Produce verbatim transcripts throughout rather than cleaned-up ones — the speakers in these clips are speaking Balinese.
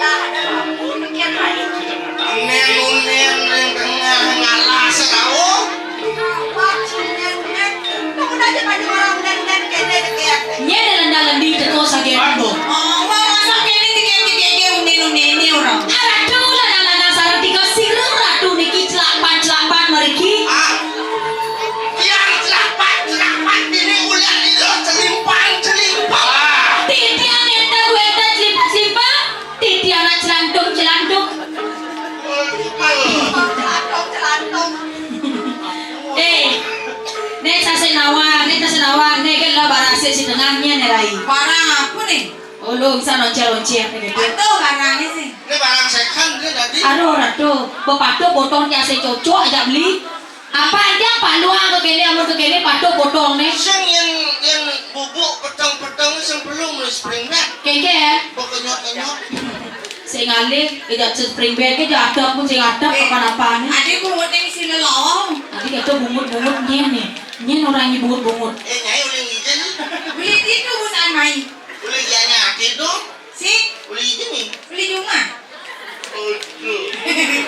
Ada lampu, pikiran lain. Unen, unen, yang tengah ngalah sekau. Awak, unen, unen. Kamu dah cepat orang unen, unen, kene dekat. Nya dah lendah lendi teko saget. Aduh. Oh, wah, masa kene tiga-tiga unen, unen ni orang. Aratu lah nak lana sarang tiga sirung ratu niki celapan-celapan meriki. Ah. Yang celapan-celapan ini ulah itu celimpang-celimpang. Ah. Titiang enten wenten celimpang-celimpang. Titi anak celantung-celantung. Celantung-celantung. Eh, nek sasik nawang, nek sasik nawang, nek kan lah barang sik setengahnya nek rai. Barang apa nih? Oh, lu bisa loncer-loncer nek gitu. Atau barangnya sih? Ini barang second dia tadi. Aduh, ratu, bepatu potong tiase cocok aja beli. Apa aja Pak Luang ke kene, amun ke kene patuh potong ne. Sing yen, yen bubuk peteng-peteng sing perlu meli spring bed. Kengke ya? Pekenyot-kenyot. Sing alih, kejak spring bed, kejak atap pun sing atap, eh, apa-apa ne. Ade bungut yang isi lelong. Ade kata bungut-bungut nyen ne. Nyen orang ni bungut-bungut. Eh, nyai uling ijen. Beli itu busan mai. Uling janya ati tu. Si? Beli ijen ni. Beli juma. Aduh.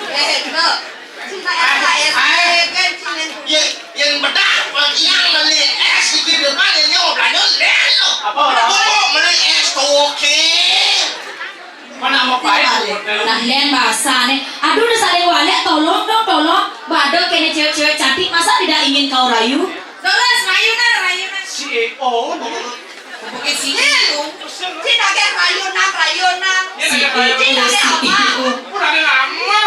Eh, Bro. Cina S K S, ai, kan Cina. Ya, yang bedak, yang beli es di depan, yang nyawa belanja, lihat lo. Apa? Apa? Bubuk beli es toke. Mana mau pakai? Nah, len bahasa ne. Aduh, udah saling walek, tolong dong, tolong. Bada kene cewek-cewek cantik, masa tidak ingin kau rayu? Terus, rayu nah, rayu nah. C E O, no. Bukan C E O. Cina ke rayu nang, rayu nang. Ini lagi rayu. Cina ke apa? Kurang lama.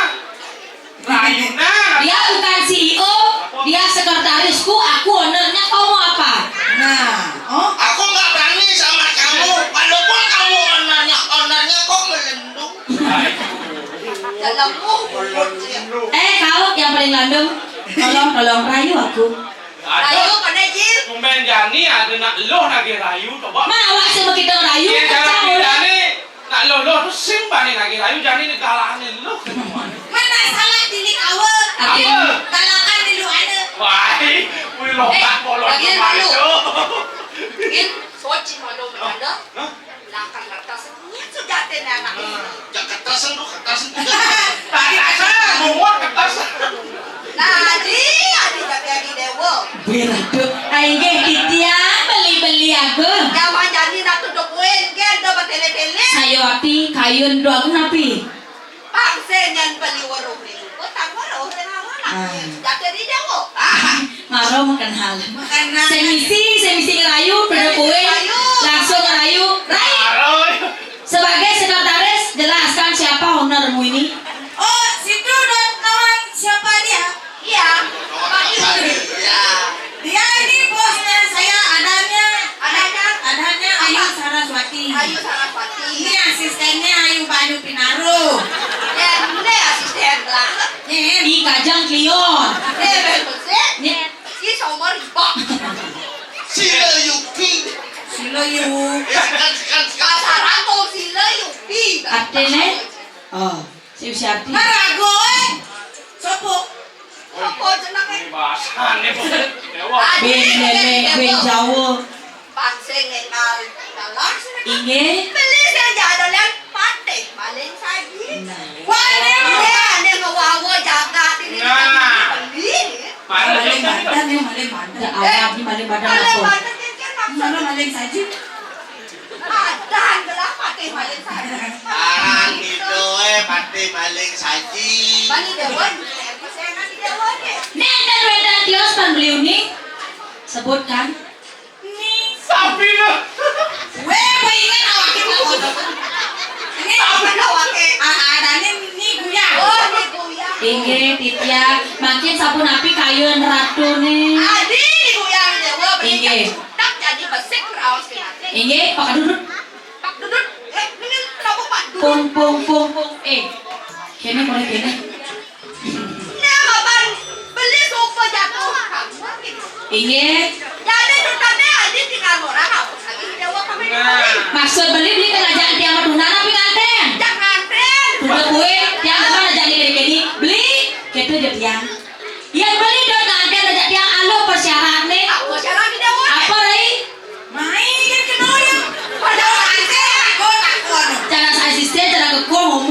Rayu nang. Dia bukan C E O, dia sekretarisku, aku ownernya, kau mau apa? Nah, oh. Aku nggak berani sama kamu, walaupun kamu ownernya, ownernya kok melendung. Dalam, oh, melendung. Eh, kau yang paling landung, tolong, tolong rayu aku. Aduh. Ayo, kena, Jil. Tumben jani ada nak loh nagih rayu, coba. Mana awak sama kita rayu, iya, kacau, jani, jani. Nak loh, loh, tu sing bani nagih rayu, jani ni galakne loh. Mana salah tilik awak? Apa? Galakan dulu ada. Wah, wih, loh, eh, tak bolong bagian kemarin malu tu. Gil, soci malu, oh, mana? Hah? Lakar-lakar sengit sujate ne anak ini. Nah, jak kertas tu, kertas tu. Tadi asal bungut kertas. Nah, adi, adi, tapi adi dewa. Beradu. Ai, inggih, titiang beli-beli agung. Jaman jani nak tutup uin, gen do bertele-tele. Sayo ati, kayun do agung api. Pang sing nyan beli weruh ni. Oh, tang weruh ni, weruh ni. Ah. Jatuh di Jawa. Ah. Maro makan hal. Makan hal. Sing misi, sing misi ngerayu, pada kue, langsung ngerayu. Rai. Maro. Sebagai sekretaris, jelaskan siapa ownermu ini. Oh, situ udah tahu siapa dia? Iya, Pak Yusri. Iya. Dia ini bosnya saya, adanya. Adanya? Adanya Ayu Saraswati. Ayu Saraswati. Ini asistennya Ayu Banyu Pinaro. Ya, ini asisten lah. Nih. Di Kajang Klion. Nih, bagus ya. Nih. Ini seumur ibak. Sila Yupi. Sila Yu. Ya, sekan, sekan, sekan. Pasaran tuh Sila Yupi. Artinya? Oh. Sing siapa? Marago, eh. Sopo? Sopo jenenge? Ini bahasan nih, Bu. Dewa. Adi, ben lele, ben Jawa. Bangsa ngenal dalam. Inggih. Beli sing jaga lian patih maling saji. Nah. Wah, ini. Ini ada ngewawa jagat ini. Nah. Beli. Maling badan nih, maling badan. Ya, awak ni maling badan apa? Maling badan kan maksudnya. Mana maling saji? Adan gelah patih maling saji. Arang gitu, eh, patih maling saji. Bani Dewan, eh, apa saya ngasih Dewan, eh? Nenten wedan tios pan beliau ni. Sebutkan. Ni. Sapi tu. Weh, weh, ingat awak kita, awak. Ini sapi awak, eh. Ah, ah, dan ni, ni guyang. Oh, ni guyang. Inggih, titiang. Mangkin sapunapi kayun ratu ni. Adi, ni guyang, Dewa. Inggih. Tak jadi besik raos kena. Inggih, Pak Dudut. Pak Dudut, eh, ini kenapa Pak Dudut? Pung, pung, pung, pung. Eh, kene, boleh kene. Ini apa, Bang? Beli sofa jatuh. Inggih. Jadi, tutane Adi tinggal orang apa? Lagi Dewa kami. Nah. Maksud beli, beli kan ajak tiang matunan apa nganten? Ajak nganten. Udah kue, tiang depan ajak ni kene. Beli, kita je tiang. Yang beli dot nganten ajak tiang alo persyarat ni. Apa syarat ni, Dewa? Apa, Rai? Mai kan kena dia. Padahal asisten aku takut. Cara asisten, cara kekuang,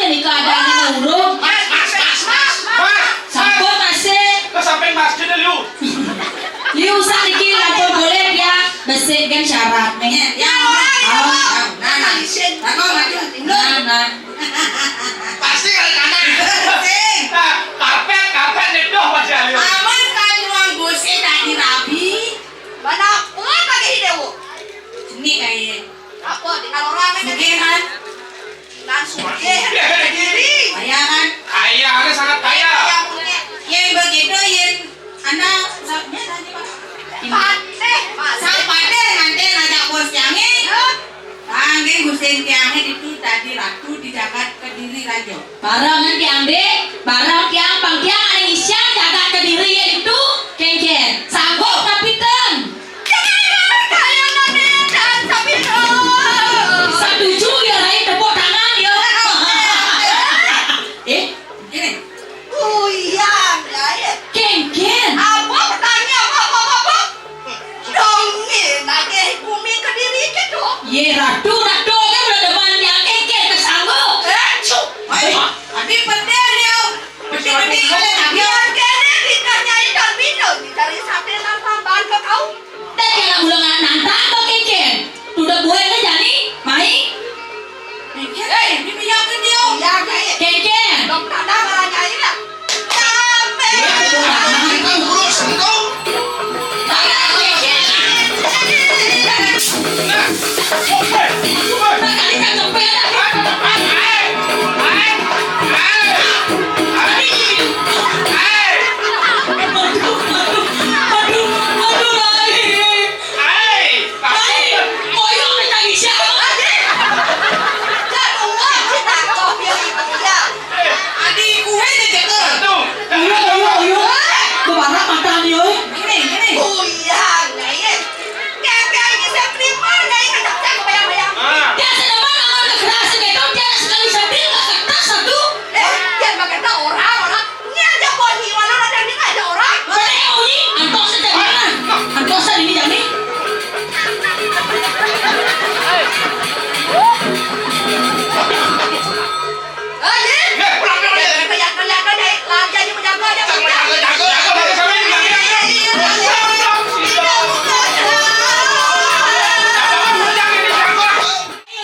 Nika adané urung. Mas, mas, mas, mas, mas. Sampun, Mas. Ke samping masjid, Liu. Liu, sak niki lampun boleh ya, besik gen syarat nih. Ya, ya, ya, ya. Nah, nah. Nah, nah. Pasti kali kanan. Sing. Nah, karpet, karpet nih, doh, Mas, ya, Liu. Aman kan ruang gosé tadi rabi. Mana apa lagi, Dewo? Seni kayaknya. Apa di kalau orang ini? Sugih, kan? Nah, sugih. Kaya, kan? Kaya, Anda sangat kaya. Kaya punya. Yén begitu, yén Anda, sa-, ya, tadi, Pak. Patih, Pak. Sang patih nanti ngajak bos tiangé. Hah? Tanggé gusin tiangé itu tadi ratu di jagat Kediri Raja. Bareng tiang dé, bareng tiang pang tiang ané ngisian jagat Kediri ya itu, kénkén. Sanggup tapi ten. Jangan kalian nanti dan sampai. Setuju ya, Rai, tepuk tangan ya. Eh, gini. Uyang, ya, ya. Kénkén. Apa pertanyaan apa, apa, apa, apa? Dongé, nagih bumi Kediri kéto. Yé, ratu, ratu, kan udah demen yang kénkén kesanggup. Eh, cu. Hei, adi pedih dia. Pedih, pedih, pedih, pedih. Biar kéné ditanyai dan bina dicari saté lampang ban ke kau. Dah kira mula nggak nantang kau kénkén. Tuh udah buat dah jani, mai. Kénkén, eh, ini minyak kan dia. Minyak, eh. Kénkén. Dong, tak ada orang nyai lah. Capek. Iya, aku mau makan. Kita urus, entong. Ayo, Kénkén. Nah, oke. Nah, kali kan cepet, dah. Ayo, ayo, ayo, ayo. Ayo. Aduh, aduh, aduh, aduh, Rai. Hai, hai, koyok nih tadi siapa? Aduh, wah, kita kopi itu ya. Adi kue aja jatuh. Aduh. Ayo, ayo, ayo. Kebarak mata nih, oi. Gini, gini. Uyang, ya. Kayak ini saya terima, ya, ini kacang kebayang-bayang. Ah. Dia sedang bangun kekerasan, dia sekali sambil nggak kertas satu. Eh, dia pakai orang, orang. Ini aja buat gimana, ada ini aja orang. Boleh, Uni? Antosan jani lah. Antosan ini jani. Ayo. Eh, pulang, pulang, pulang. Kelihatan, kelihatan, eh, lagi aja menjaga, aja menjaga. Jaga, jaga, jaga, jaga, jaga.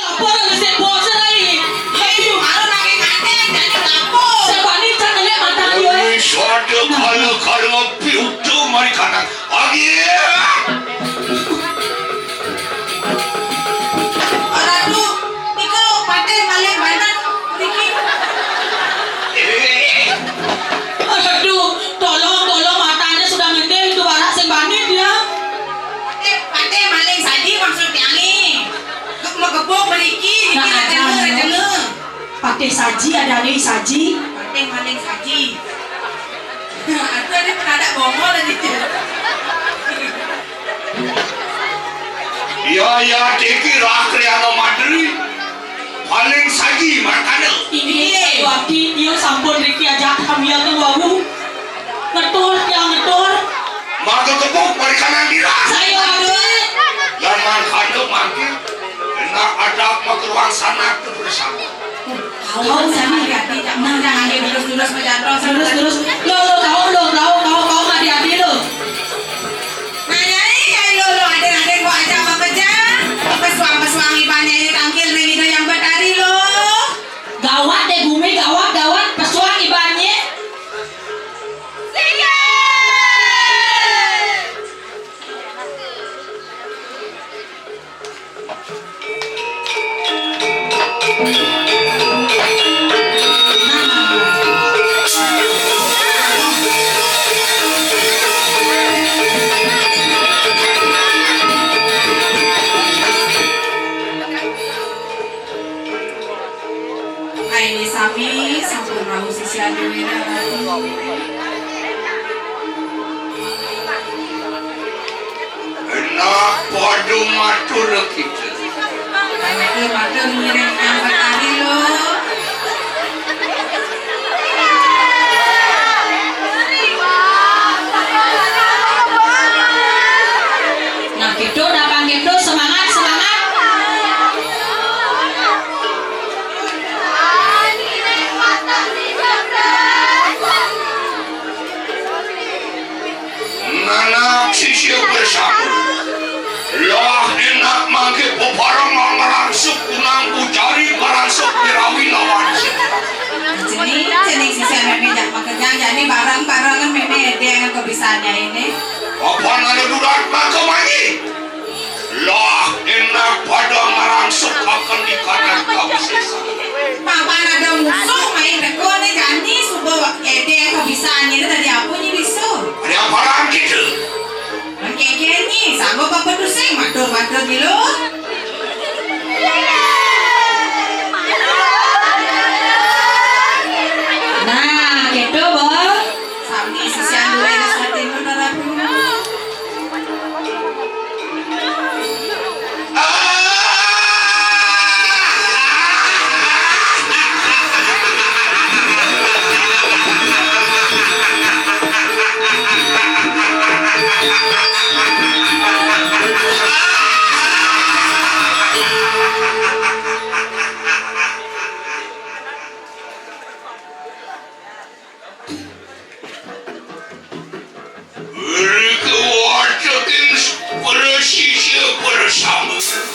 Lapor lu sing bos lagi. Ayo, kalau pakai kantin, jadi lapor. Sebani tak ngeliat mata dia. Wis ada kala-kala piutuh mari kanan. Lagi. Ratu, niku patih malih banten niki. Aduh, tolong, tolong, matanya sudah ngendih, itu barak sing bani dia. Patih, patih maling saji maksud tiangé. Magebug mriki, niki. Nah, rajana, nah, rajana. Patih saji, adané saji. Patih maling saji. Aku ada pernah ada bongol aja. Ya, ya, dikira kriana madri. Paling saji markana. Inggih, Wati, iya sampun riki ajak kami anu wau. Ngetur, tiang ngetur. Maka kebuk markana dira. Saya wati. Lan mangkana mangkin. Kena adab makeruang sanak bersama. Kau sami hati-hati, cak menang, jangan lurus-lurus, mejantos. Lurus, lurus. Lo, lo, kau, lo, kau, kau, kau, hati-hati, lo. Nah, Nyai, Nyai lo, lo, Raden, Raden, kok aja apa kerja? Pesuang, pesuang iban Nyai tangkil ring Ida Hyang Betari lo. Gawat deh, gumi, gawat, gawat. Pesuang ibannya. Singgih! Aini sami sampun rauh sisian Déwi Ratu. Enak padha matur kita. Matur, matur ngiring Yang Betari lo. Nah, gitu, nah, pang gitu, semangat, semangat. Apa Bapak Tusing matur-matur milu? Nah, gitu, Bang. Sami sisian dulu ya, Ratu. Rikala wonten ing para sisya, para sami.